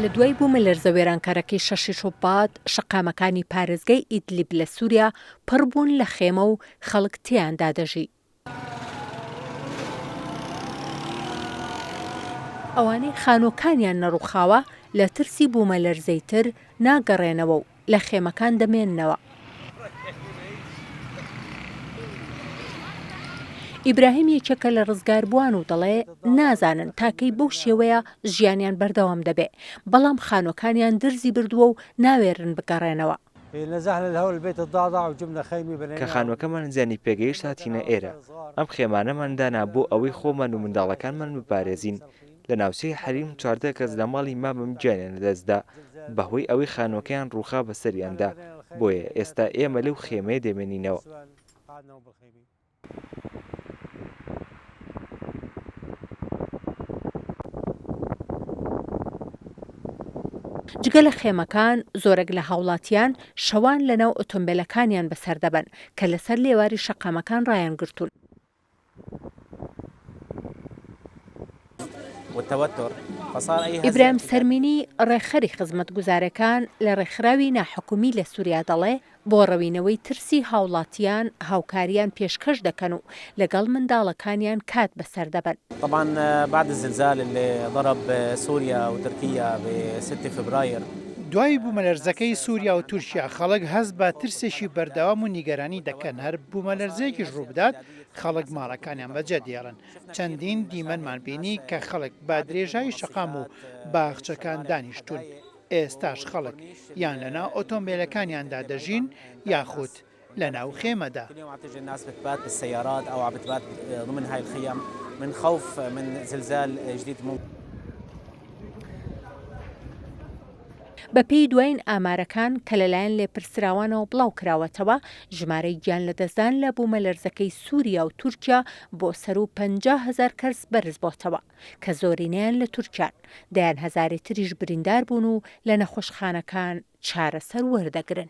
لە دوای بوومەلەرزە وێرانکەرەکەی شەشی شوبات، شەقامەکانی پارێزگای ئیدلیب لە سووریا پڕ بوون لە خێمە و خەڵک تێیاندا دەژی. ئەوانەی خانووەکانیان نەڕووخاوە لە ترسی بوومەلەرزەی تر ناگەڕێنەوە و لە خێمەکان دەمێننەوە. ئیبراهیم یەکێکە لە ڕزگاربووان و دەڵێ، نازانن تا کەی بەو شێوەیە ژیانیان بەردەوام دەبێ، بەڵام خانووەکانیان درزی بردووە و ناوێرن بگەڕێنەوە. کە خانووەکەمان زیانی پێگەیشت هاتینە ئێرە، ئەم خێمانەمان دانا بۆ ئەوەی خۆمان و منداڵەکانمان بپارێزین، لە ناوچەی حەریم 14 کەس لە ماڵی مامم گیانیان لەدەستدا بەهۆی ئەوەی خانووەکەیان ڕووخا بەسەریاندا، بۆیە ئێستا ئێمە لەو خێمەیە دەمێنینەوە. جگە لە خێمەکان، زۆرێک لە هاوڵاتیان شەوان لەناو ئۆتۆمبێلەکانیان بەسەر دەبەن کە لەسەر لێواری شەقامەکان ڕایانگرتوون. ئیبراهیم سەرمینی، ڕێکخەری خزمەتگوزارەکان لە ڕێکخراوی ناحکومی لە سوریا دەڵێ، بۆ ڕەوینەوەی ترسی هاوڵاتیان هاوکاریان پێشکەش دەکەن و لەگەڵ منداڵەکانیان کات بەسەر دەبەن. طبعا بعد الزلزال اللي ضرب سوريا وتركيا ب 6 فبراير. دوای بوومەلەرزەکەی سووریا و تورکیا، خەڵک هەست بە ترسێکی بەردەوام و نیگەرانی دەکەن، هەر بوومەلەرزەیەکیش ڕووبدات، خەڵک ماڵەکانیان بەجێدێڵن، چەندین دیمەنمان بینی کە خەڵک بە درێژایی شەقام و باخچەکان دانیشتوون، ئێستاش خەڵک یان لەناو ئۆتۆمبێلەکانیاندا دەژین یاخود لەناو خێمەدا. بەپێی دوایین ئامارەکان کە لەلایەن لێپرسراوانەوە بڵاوکراوەتەوە، ژمارەی گیانلەدەستدان لە بوومەلەرزەکەی سووریا و تورکیا بۆ سەروو 50 هەزار کەس بەرزبۆتەوە، کە زۆرینەیان لە تورکیان، دەیان هەزاری تریش بریندار بوون و لە نەخۆشخانەکان چارەسەر وەردەگرن.